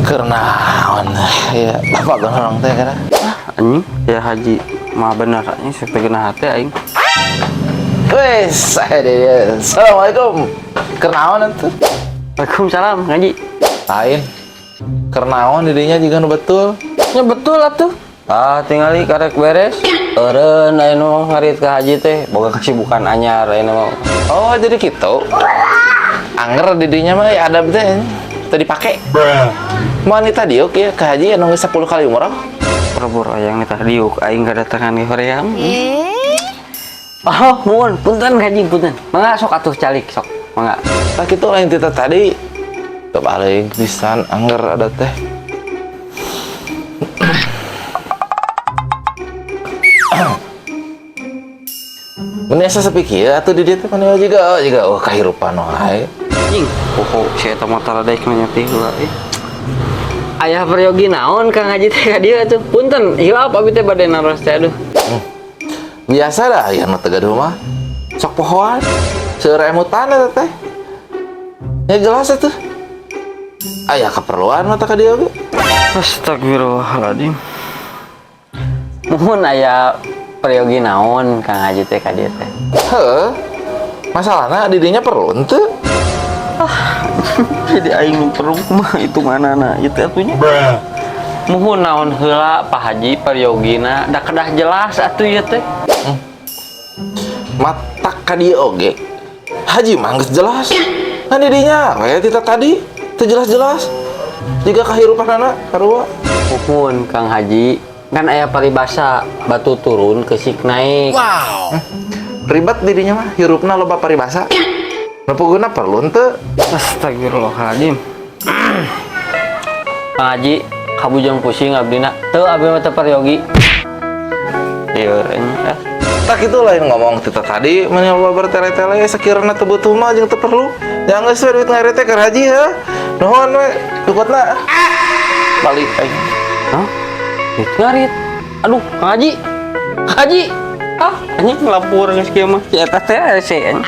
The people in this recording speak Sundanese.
Keur naon ya bapak gorong teh kana? Anjing, ya haji mah bener anjing sok teu geunah hate aing. Wes, saya dia. Assalamualaikum. Keur naon atuh? Waalaikumsalam, ngaji. Lain. Keur naon didinya juga nu betul. Ya betul atuh. Ah, tingali karek beres. Eureun aya nu ngarit ka haji teh boga kesibukan anyar aya mah. Oh, jadi gitu. Anger didinya mah ya adab teh teu dipake. Wanita diuk ya ke haji anu geus 10 kali umroh. Boro-boro aya nitah diuk aing kedatangan ge hoream. Oh, muhun, punten haji, punten. Mangga sok atuh calik sok. Mangga. Tah kitu lain tita tadi. Balik pisan anger ada teh. Mun asa sepi kieu atuh di dieu teh mana juga oh, juga oh kahirupan wae. Anjing, pokok si eta mah tara daek nanya teh heula eh. Ayah peryogi naon Kang Haji teh ka dieu atuh. Punten, hilap abi teh bade naros teh aduh. Biasa dah ya nu teu gaduh mah. Sok pohoan. Seueur emutan eta teh. Ya jelas atuh. Aya keperluan mah teh ka dieu ge. Astagfirullahaladzim. Muhun aya peryogi naon Kang Haji teh ka dieu teh. Heuh. Masalahna di dinya perlu henteu. Jadi aing nu perlu mah hitunganana ieu teh atuh nya. Muhun naon heula Pak Haji peryogina da kedah jelas atuh ieu teh. Matak ka dieu oge. Haji mah geus jelas. Kan di dinya we tita tadi teu jelas-jelas. Jiga kahirupanana sarua. Muhun Kang Haji kan aya paribasa batu turun keusik naik. Ribet dirinya mah hirupna loba paribasa. Nu puguna perlu henteu. Astagfirullahaladzim. Kang Haji, kabujang pusing abdina. Teu abdi mah teu peryogi. Ieu ah. Tak itu lain ngomong tita tadi meni loba bertele-tele sakirana teu butuh mah jeung teu perlu. Yang geus we duit ngare teh keur haji heuh. Nuhun we dukutna. Balik aing. Hah? Duit ngarit. Aduh, Kang Haji. Kang Haji. Ah, anjing lapor geus kieu mah. Si eta teh hese anjing.